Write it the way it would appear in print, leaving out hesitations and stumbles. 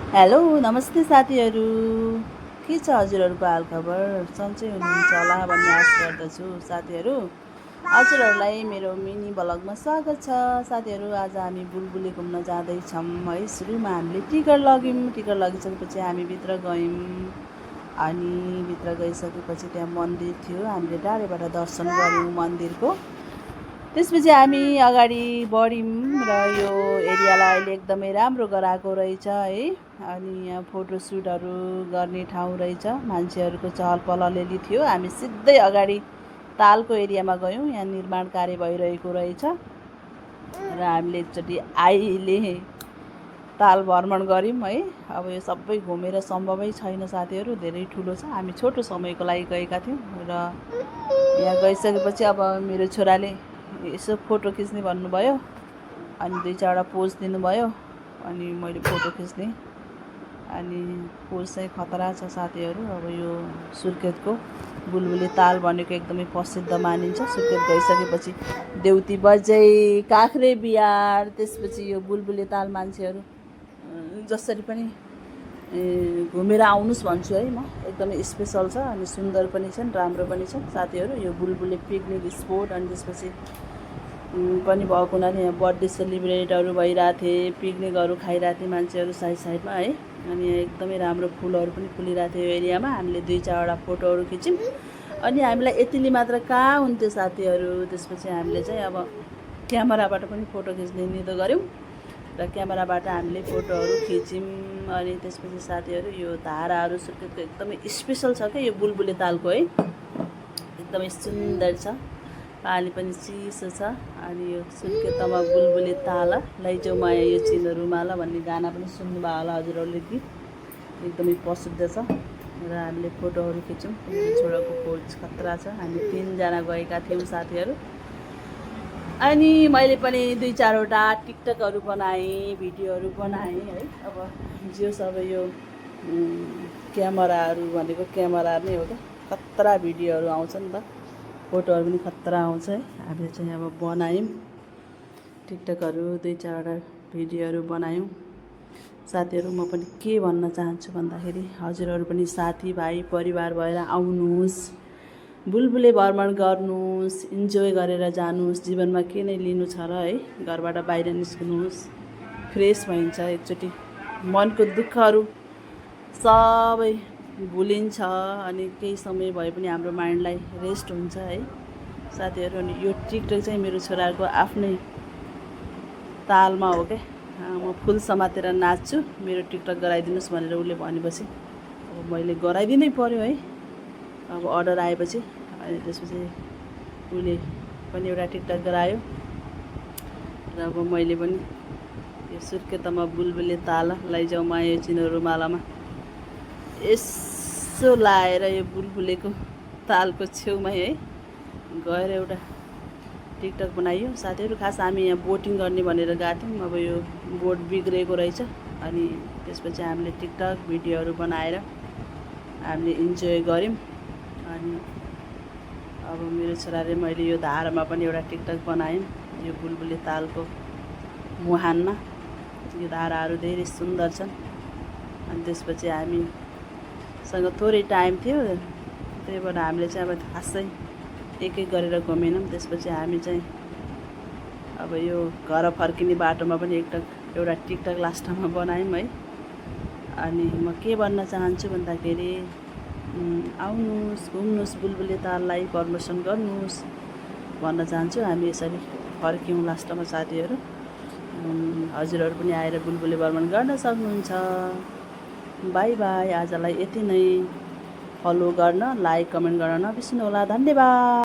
Hello नमस्ते साथीहरू। के छ हजुरहरूको हालखबर? सन्चै हुनुहुन्छ होला भन्ने आश गर्दछु। साथीहरू, हजुरहरूलाई मेरो मिनी ब्लगमा स्वागत छ। साथीहरू, आज हामी बुलबुले घुम्न जाँदैछौँ है। सुरुमा हामीले टिकट लग्यौँ। टिकट लगिसकेपछि हामी भित्र गयौँ। अनि भित्र गइसकेपछि त्यहाँ मन्दिर थियो, हामीले टाढेबाट दर्शन गऱ्यौँ मन्दिरको। त्यसपछि हामी अगाडि बढ्यौँ र यो एरियालाई अहिले एकदमै राम्रो गराएको रहेछ है। अनि यहाँ फोटोसुटहरू गर्ने ठाउँ रहेछ, मान्छेहरूको चहल पहल अलिअलि थियो। हामी सिधै अगाडि तालको एरियामा गयौँ, यहाँ निर्माण कार्य भइरहेको रहेछ र हामीले एकचोटि अहिले ताल भ्रमण गऱ्यौँ है। अब यो सबै घुमेर सम्भवै छैन साथीहरू, धेरै ठुलो छ। हामी छोटो समयको लागि गएका थियौँ र यहाँ गइसकेपछि अब मेरो छोराले यसो फोटो खिच्ने भन्नुभयो, अनि दुई चारवटा पोज दिनुभयो, अनि मैले फोटो खिच्ने। अनि पोज चाहिँ खतरा छ साथीहरू। अब यो सुर्खेतको बुलबुले ताल भनेको एकदमै प्रसिद्ध मानिन्छ। सुर्खेत गइसकेपछि देउती बजै, काँक्रे बिहार, त्यसपछि यो बुलबुले ताल मान्छेहरू जसरी पनि घुमेर आउनुहोस् भन्छु है म। एकदमै स्पेसल छ अनि सुन्दर पनि छन्, राम्रो पनि छ साथीहरू। यो बुलबुले पिकनिक स्पोट, अनि त्यसपछि पनि भएको हुनाले यहाँ बर्थडे सेलिब्रेटहरू भइरहेको थिए, पिकनिकहरू खाइरहेको थिए मान्छेहरू साइड साइडमा है। अनि यहाँ एकदमै राम्रो फुलहरू पनि फुलिरहेको थियो यो एरियामा। हामीले दुई चारवटा फोटोहरू खिच्यौँ। अनि हामीलाई यतिले मात्र कहाँ हुन्थ्यो साथीहरू, त्यसपछि हामीले चाहिँ अब क्यामेराबाट पनि फोटो खिच्ने निधो गऱ्यौँ र क्यामेराबाट हामीले फोटोहरू खिच्यौँ। अनि त्यसपछि साथीहरू, यो धाराहरू सुर्खेतको एकदमै स्पेसल छ क्या यो बुलबुले तालको है। एकदमै सुन्दर छ, पानी पनि चिसो छ। अनि यो सुर्खेतमा बुलबुले ताल लैजाऊ माया यो चिनो रुमाला भन्ने गाना पनि सुन्नुभयो होला हजुरहरूले, गीत एकदमै प्रसिद्ध छ। र हामीले फोटोहरू खिच्यौँ। मेरो छोराको पोज खतरा छ। हामी 3जना गएका थियौँ साथीहरू। अनि मैले पनि दुई चारवटा टिकटकहरू बनाएँ, भिडियोहरू बनाएँ है। अब जो सब यो क्यामेराहरू भनेको क्यामेरा नै हो क्या, खतरा भिडियोहरू आउँछ नि त, फोटोहरू पनि खतरा आउँछ है। हामीले चाहिँ अब बनायौँ टिकटकहरू, दुई चारवटा भिडियोहरू बनायौँ साथीहरू। म पनि के भन्न चाहन्छु भन्दाखेरि, हजुरहरू पनि साथीभाइ परिवार भएर आउनुहोस्, बुलबुले भ्रमण गर्नुहोस्, इन्जोय गरेर जानुहोस्। जीवनमा के नै लिनु छ र है। घरबाट बाहिर निस्कनुहोस्, फ्रेस भइन्छ एकचोटि, मनको दुःखहरू सबै भुलिन्छ। अनि केही समय भए पनि हाम्रो माइन्डलाई रेस्ट हुन्छ है साथीहरू। अनि यो टिकटक चाहिँ मेरो छोराको आफ्नै तालमा हो क्या। म फुल समातेर नाच्छु, मेरो टिकटक गराइदिनुहोस् भनेर उसले भनेपछि अब मैले गराइदिनै पर्यो है। अब अर्डर आएपछि अनि त्यसपछि उसले पनि एउटा टिकटक गरायो र अब मैले पनि यो सुर्खेतमा बुलबुले ताल लैजाऊ माया चिनो रुमालामा यसो लाएर यो बुलबुलेको तालको छेउमै है गएर एउटा टिकटक बनाइयो साथीहरू। खास हामी यहाँ बोटिङ गर्ने भनेर गएको थियौँ। अब यो बोट बिग्रेको रहेछ। अनि त्यसपछि हामीले टिकटक भिडियोहरू बनाएर हामीले इन्जोय गऱ्यौँ। अनि अब मेरो छोराले मैले यो धारामा पनि एउटा टिकटक बनायौँ, यो बुलबुले तालको मुहानमा। यो धाराहरू धेरै सुन्दर छन्। अनि त्यसपछि हामीसँग थोरै टाइम थियो, त्यही भएर हामीले चाहिँ अब खासै एक एक गरेर घुमेनौँ। त्यसपछि हामी चाहिँ अब यो घर फर्किने बाटोमा पनि एउटा टिकटक लास्टमा बनायौँ है। अनि म के भन्न चाहन्छु भन्दाखेरि, आउनुहोस्, घुम्नुहोस्, बुलबुले ताललाई प्रमोसन गर्नुहोस् भन्न चाहन्छु। हामी यसरी फर्क्यौँ लास्टमा साथीहरू। हजुरहरू पनि आएर बुलबुले भ्रमण गर्न सक्नुहुन्छ। By by. आजलाई यति नै। फलो गर्न, लाइक, कमेन्ट गर्न नबिर्सिनु होला। धन्यवाद।